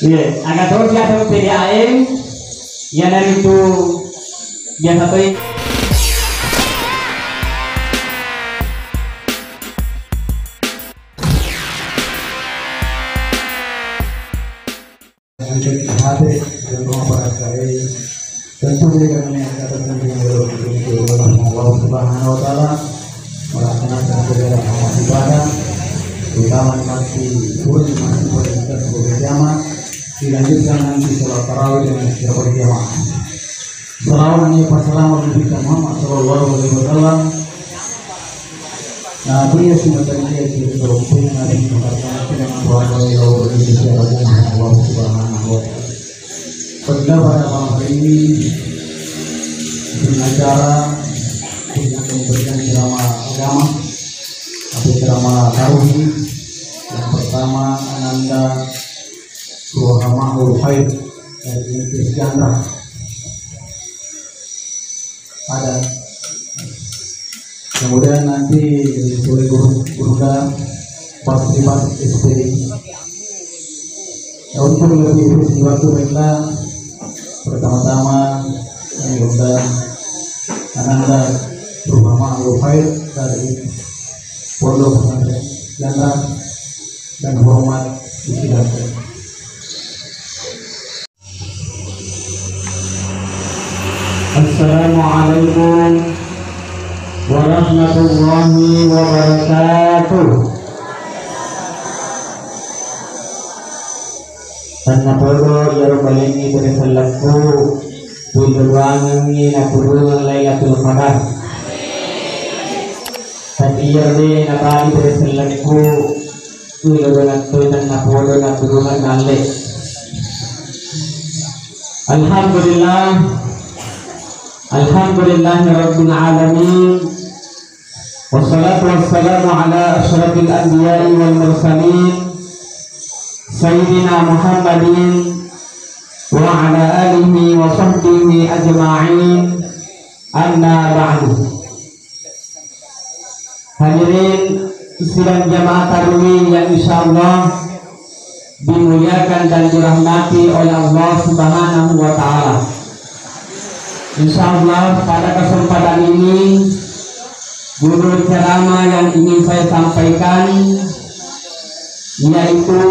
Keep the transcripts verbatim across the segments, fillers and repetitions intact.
Iya, aga to biasa P D A M, iyanaritu biasa toi. Untuk hadir dan rumah para sekalian, tentu dengan yang kata tentu yang berdoa Allah Subhanahu wa Ta'ala melaksanakan segala amal ibadah, terutama di masjid pun masih berada sebagai jamaah, dilanjutkan nanti sholat tarawih dengan secara berjamaah. Salawat dan salam Nabi Muhammad sallallahu alaihi wasallam. Nah, dia semacam dia cerita rumpun Nabi Muhammad dengan keluarga Allah Subhanahu wa Ta'ala. Pada malam hari ini, dengan acara dengan memberikan ceramah agama atau ceramah tarawih yang pertama Ananda Ruhamaul Khair dari Universitas Gandra. Ada. Kemudian nanti oleh guru guru dan pas di pas S P D. Ya, untuk lebih berisi waktu mereka pertama-tama kami undang Ananda Ruhamaul Khair dari Pondok Pesantren Gandra dan hormat disidangkan. Assalamualaikum warahmatullahi wabarakatuh. Tennapodo iyaro balengngi pada sellekku, pulluangengngi napurungang Lailatul Qadar. Tapi iyaro de nabali pada sellekku, Kulo dongattoi tennapodo naturungang nalle. Alhamdulillah. Alhamdulillahi rabbil alamin. Wassalatu wassalamu ala asyrafil anbiya'i wal mursalin, Sayyidina Muhammadin wa ala alihi wa sahbihi ajma'in. Amma ba'du. Hadirin sidang jamaah tarawih yang insyaallah dimuliakan dan dirahmati oleh Allah Subhanahu wa Ta'ala. Insyaallah, pada kesempatan ini, judul ceramah yang ingin saya sampaikan yaitu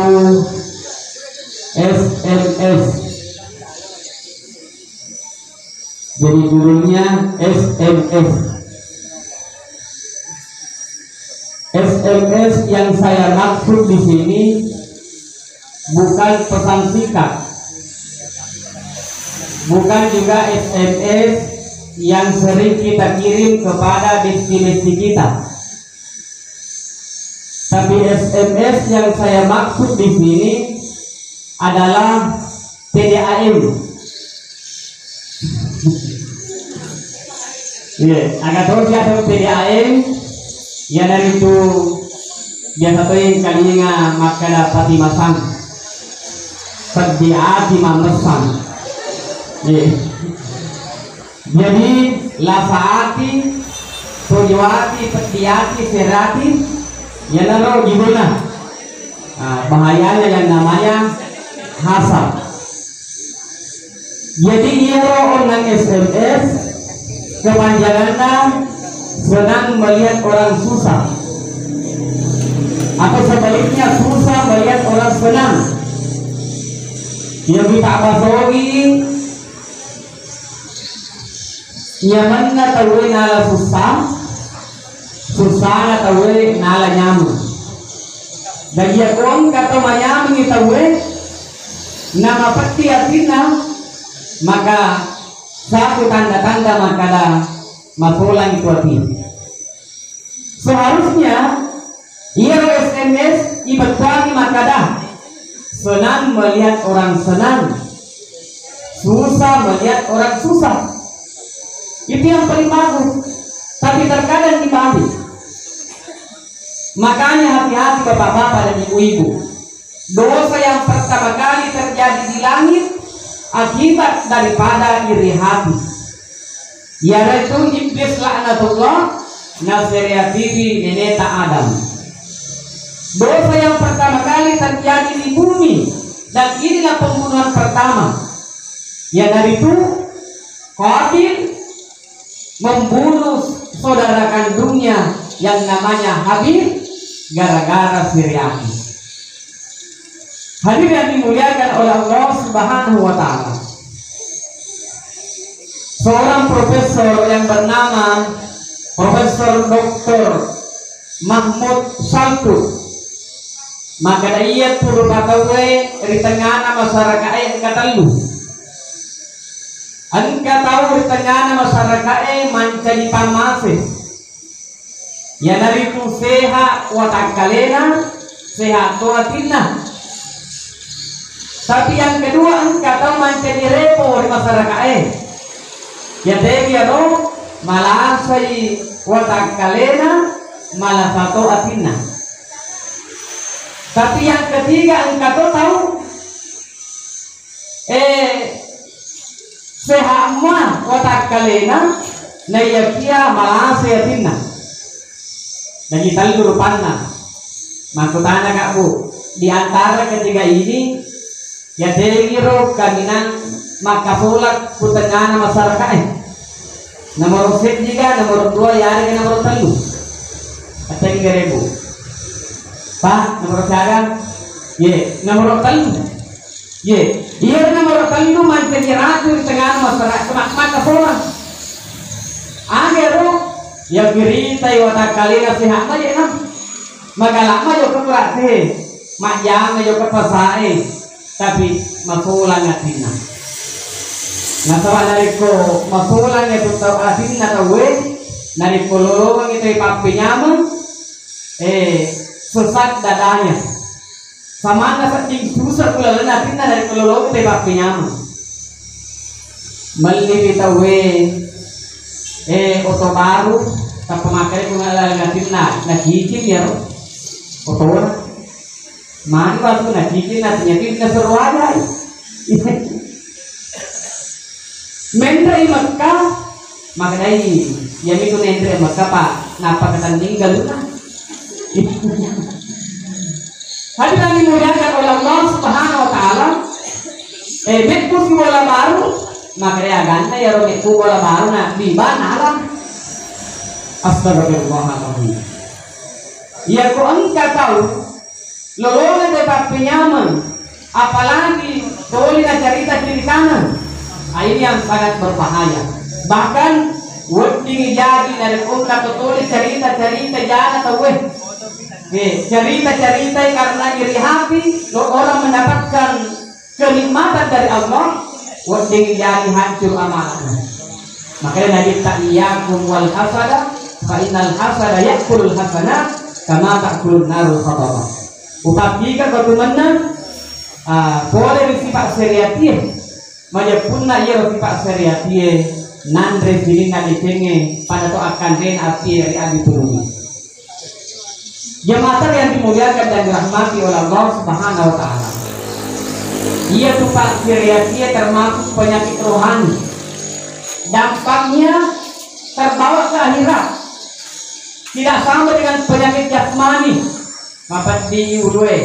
S M S. Jadi, judulnya S M S. S M S yang saya maksud di sini bukan pesan singkat, bukan juga S M S yang sering kita kirim kepada destinasi kita. Tapi S M S yang saya maksud di sini adalah P D A M. Iya, aga to biasa P D A M, iyanaritu biasa to engkalinga makkada pati masang. Peddi ati mammessang. Iya. Jadi, lasa ati, tojo ati, peddi ati, sera ati, iyanaro judulna. Nah, bahayanya yang namanya hasad. Jadi, iyaro onnang S M S, kepanjanganna senang melihat orang susah. Atau sebaliknya, susah melihat orang senang. Yang kita basogi, Nyamenna tauwe nala sussa, sussana tauwe nala nyameng. Dan iya ko engka to manyamengi tauwe, namapeddi atinna, maka satu tanda-tanda makkada masolangi tu ati. Seharusnya iyaro S M S ibettuangi makkada, senang melihat orang senang, susah melihat orang susah. Itu yang paling bagus. Tapi terkadang dibalik. Makanya hati-hati bapak-bapak dan ibu-ibu. Dosa yang pertama kali terjadi di langit akibat daripada iri hati. Iyanaritu Iblis laknatullah nasereatiri neneta Adam. Dosa yang pertama kali terjadi di bumi Dan inilah pembunuhan pertama, iyanaritu Qabil membunuh saudara kandungnya yang namanya Habil gara-gara siriati. Hadirin yang dimuliakan oleh Allah Subhanahu wa Ta'ala, seorang profesor yang bernama Profesor Doktor Mahmud Saltu, maka iya turu patauwe ri tengana masyarakae engka tellu. Engka tau ri tengana masyarakae mancaji pammase. Iyanaritu seha watakkalena, seha to atinna. Tapi yang kedua, engka tau mancaji repo ri masyarakae. Yategi iyaro malasai watakkalena, malasa to atinna. Tapi yang ketiga, engka to tau Eh, seha mua watakkalena, naiyakia malasa atinna. Jadi tellu rupanna. Makkutana ka, Bu, di antara ketiga ini, yategi ro kaminang makkasola ku tengana masyarakae. Nomoro seddi ga, nomoro dua, yarega nomoro tellu. Ategi gare, Bu. Pak, nomoro siaga? Ye, nomoro tellu. Ye, iyaro nomoro tellu mancaji ratu ri tengana masyarakae, ma-, makkasola. Agaro, ya giritai watakkalena seha maje na. Magala majo ke purate, majjama jo ke pasae, tapi masolang atinna. Nasaba narekko masolang itu tau atinna tauwe, narekko lolongi tau pappenyameng, eh, sesat dadanya. Samanna sedding susah ku lalenna atinna narekko lolongi tau pappenyameng. Melli ri tauwe, eh, oto baru, tappa makkeda ku laleng atinna, nacicing iyaro otona. Magi waktu nacicing, nacicing, nasero aja. Menre i Mekka, makkedai, iyami tu menre i Mekka, Pak, nappa ketanding galuna. Hadirin dimuliakan oleh Allah Subhanahu wa Ta'ala, eh, mekku si bola baru, makanya aganna ya ro mekku bola baru na di bana alam. Astagfirullahaladzim. Iya ko engka tau lolona de pappenyameng, apalagi toli na carita ciri kaneng. Ah, ini yang sangat berbahaya. Bahkan wedding jadi narekko engka to toli carita-carita jana tauwe. Eh, cerita-cerita karena iri hati, lo orang mendapatkan kenikmatan dari Allah, wedding jadi hancur amalnya. Makanya Nabi tak, "Iyyakum wal hasada, fa innal hasada ya'kulul hasanat kama ta'kulun narul hatabah." Upabbiga kau tu mennang, ah, boleh sifat seriatif. Majeppunna iyaro sifat seriatie nanre sininna decengnge pada to akkanrena apie ri adi tulungnge. Jemaah yang dimuliakan dan dirahmati oleh Allah Subhanahu wa Ta'ala. Iya tu, Pak, seriatie termasuk penyakit rohani. Dampaknya terbawa ke akhirat. Tidak sama dengan penyakit jasmani. Mapeddi ulue,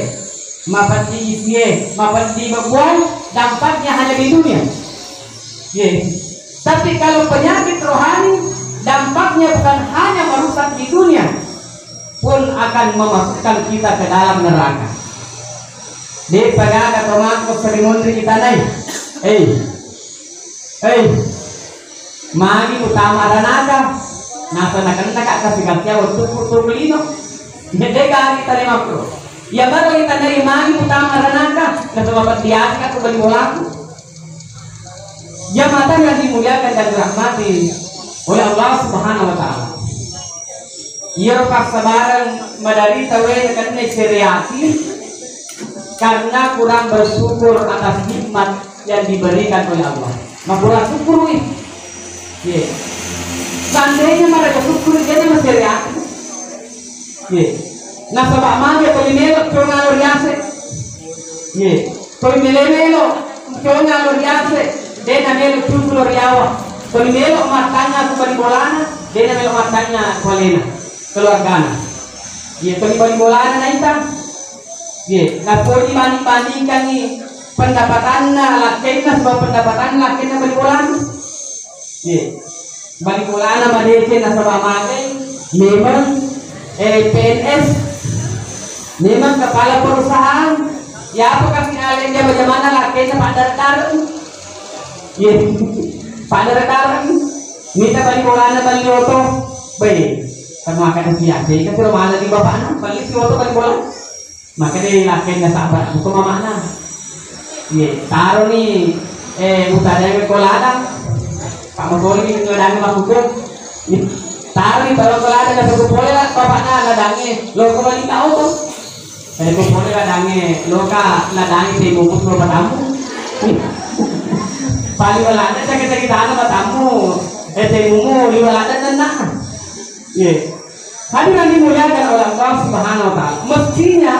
mapeddi isie, mapeddi bebbuai, dampaknya hanya di dunia. Ye. Tapi kalau penyakit rohani, dampaknya bukan hanya merusak di dunia, pun akan memasukkan kita ke dalam neraka. De'pa gaga tomatoa seri monri itanai. Eh, Hei, magi mutama ranaka? Nasa nakenna ka kasi-kasia wettukku tu lino. Mede gari tane makro. Iya baru itanai magi mutama ranaka? Nasa mapeddiasi ka tu bali bolaku. Jamaah yang dimuliakan dan dirahmati oleh Allah Subhanahu wa Ta'ala. Iyaro passabareng maderita we nakenna seriati karena kurang bersyukur atas nikmat yang diberikan oleh Allah. Makurang syukur wi. Ye. Seandainya mereka syukur, dia masih seriati. Ye. Nasaba magi toli melo conga lo riase. Ye. Toli melo-melo conga lo riase, dena melo cucu lo riawa. Toli melo mattanya tu bali bolana, dena melo mattanya tu alena, keluargana. Ye, toli bali bolana naita. Ye, napoli mani-, bandingkangi Pendapatanna lakkainna, sebab pendapatanna lakkainna bali bolana. Ye. Bali bolana madeceng nasaba magai memang, eh, P N S. Memang kepala perusahaan. Ya apa kasih aleng jama-jamana lakkainna pada datang. Ye. Pada datang. Mita bali bolana bali oto. Baik. Sama kada siap. Jadi kan suruh mana di bapakna bali si oto bali bola. Maka dé lakkainna sabar, buka mamana. Iye, taroni, eh, mutadangé ko ladang. Pak Mokoli ngedangi makkukung. Taroni taro ko ladang, nasaba pole la bapakna ladangé, lo ko bali tau to. Jadi ko pole ladangé, lo ka ladangé temu ko lo batamu. Paling ladang cakit-cakit tanah batamu. Eh, temumu liwa ladang tenang. Iye. Hadirin dimuliakan oleh Allah Subhanahu wa Ta'ala. Mestinya,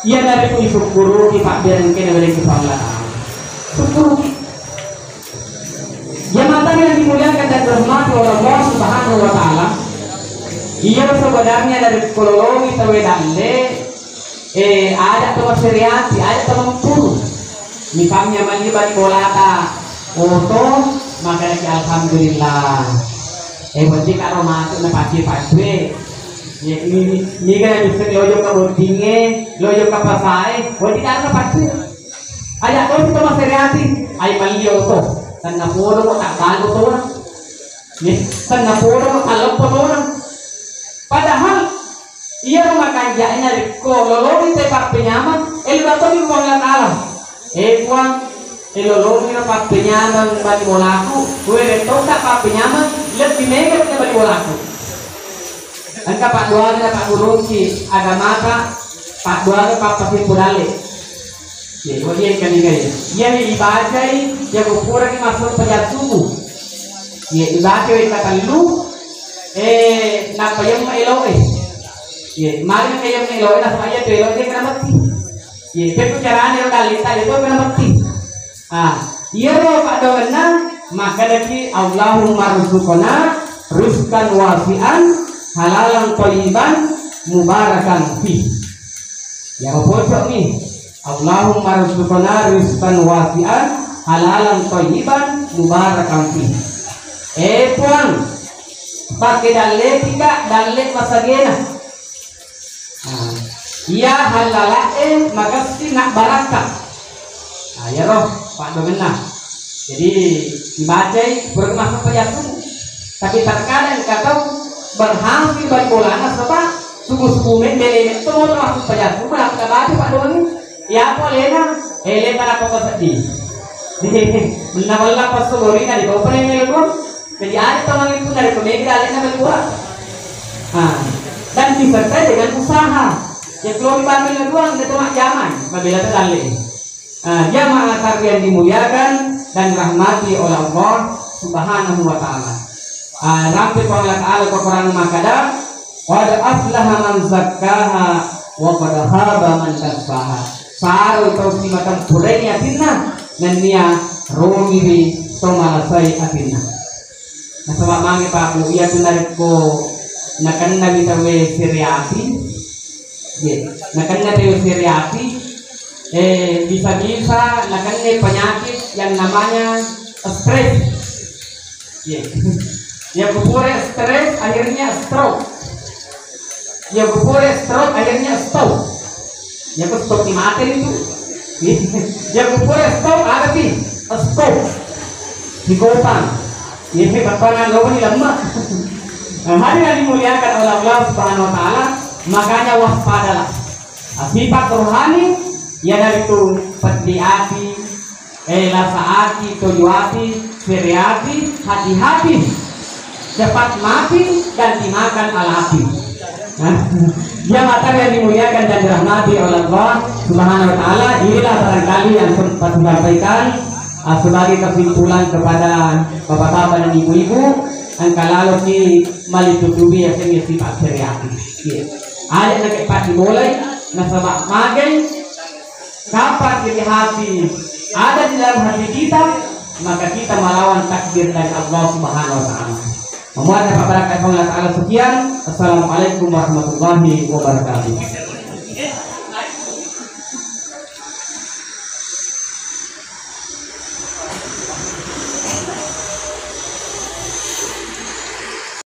iya narekko isukkuruki pabbérengkena nawerekki Puang Allah Ta'ala. Sukkuruki. Jamaah yang dimuliakan dan dirahmati oleh Allah Subhanahu wa Ta'ala. Iya sebenarnya dari kololongi tawé dalle, eh, ada to maseriati, ada to mempuru. Misalnya mani bali bolata oto, makanaki alhamdulillah. Eh, berarti karo masuk na pacce-pacce. Ye, ni, ni, ni kan bisa lojo ke bottingé, lojo ke pasaé, berarti karo pacce. Aja to kita maseriati, ai mali oto. Tanna poro mo tak balu to. Ye, tanna poro mo tak leppo to. Padahal iyaro makanja'é narekko lolongi te pappenyameng, élo datoni Puang Allah Ta'ala. Eh, Puang, eh, lolongi ro pappenyameng bali bolaku, kuwéréng tokka pappenyameng lebbi méga ri bali bolaku. Engka paddoangna Pak Gurungki agamata, paddoangna pappasimpu dalle. Ye, wedding engka niga ye. Iyami ibacai, jago purani massempaja subuh. Ye, ibacai wekka tellu, eh, nappa yemma eloe. Ye, magi engka yemma eloe, nasaba iya tu eloe de kena metti. Ye, pekku carane ro dalle tadi tu kena metti. Ah, iyaro paddoangenna, makkedaki, "Allahumma rzuqna rizqan wasi'an, halalan thayyiban, mubarakan fih." Iyaro pocokni, "Allahumma rzuqna rizqan wasi'an, halalan thayyiban, mubarakan fih." Eh, Puang, pake dallekika dalle masagena. Nah, iya hallala'e makessing nabbarakka. Nah, iyaro paddoangenna. Jadi, ibacai, pura masuk pajasmu. Tapi terkadang engka tau berhasil bali bolana, sebab subuh-subuh me-, bele metto moto masuk pajasmu, nappa baca paddoangenna. Iya, apa alena? Eh, leta nappa seddi. Menna wella passu gorina di kompeni melo dua. Jadi ada teman itu dari pemilik alena berdua. Ah, dan disertai dengan usaha. Ya kalau di bamil dua, ada teman jaman, mabela terlalu. Ah, jamaah takziah yang dimuliakan dan dirahmati oleh Allah Subhanahu wa Ta'ala. Ah, rampe Puang Allah Ta'ala ke Quran makkeda, "Qad aflaha man zakkaha wa qad khaba man dassaha." Saro tau simatempureng atinna, nennia rongiri to malasai atinna. Nasaba magi Pak Bu, iya tu narekko nakenna mi tauwe seri ati, ye, nakenna tauwe seri ati, eh, bisa-bisa nakenna penyakit yang namanya stres. Ye. Ya kupure stres, akhirnya stroke. Ya kupure stroke, akhirnya stop. Ya ku stop di mati itu. Ya kupure stop, ada sih? Stop. Di kopang. Ya, ini bapak nggak mau nih lemak. Nah, hadirin yang dimuliakan oleh Allah Subhanahu wa Ta'ala, makanya waspadalah. Nah, sifat rohani, ya dari itu pedih hati, eh, lasa ati, toyo ati, seri ati, hati-hati, cepat mati dan dimakan alat api. Nah, jamaah yang dimuliakan dan dirahmati oleh Allah Subhanahu wa Ta'ala, inilah barangkali yang sempat disampaikan, ah, sebagai kesimpulan kepada bapak-bapak dan ibu-ibu, engka lalo ki malitutubi ya seni sifat seri ati. Iya. Ada nak pati mulai, nasaba magai, Kapan iri hati ada di dalam hati kita, maka kita melawan takdir dari Allah Subhanahu wa Ta'ala. Memuat dapat berkat Allah Ta'ala sekian. Assalamualaikum warahmatullahi wabarakatuh.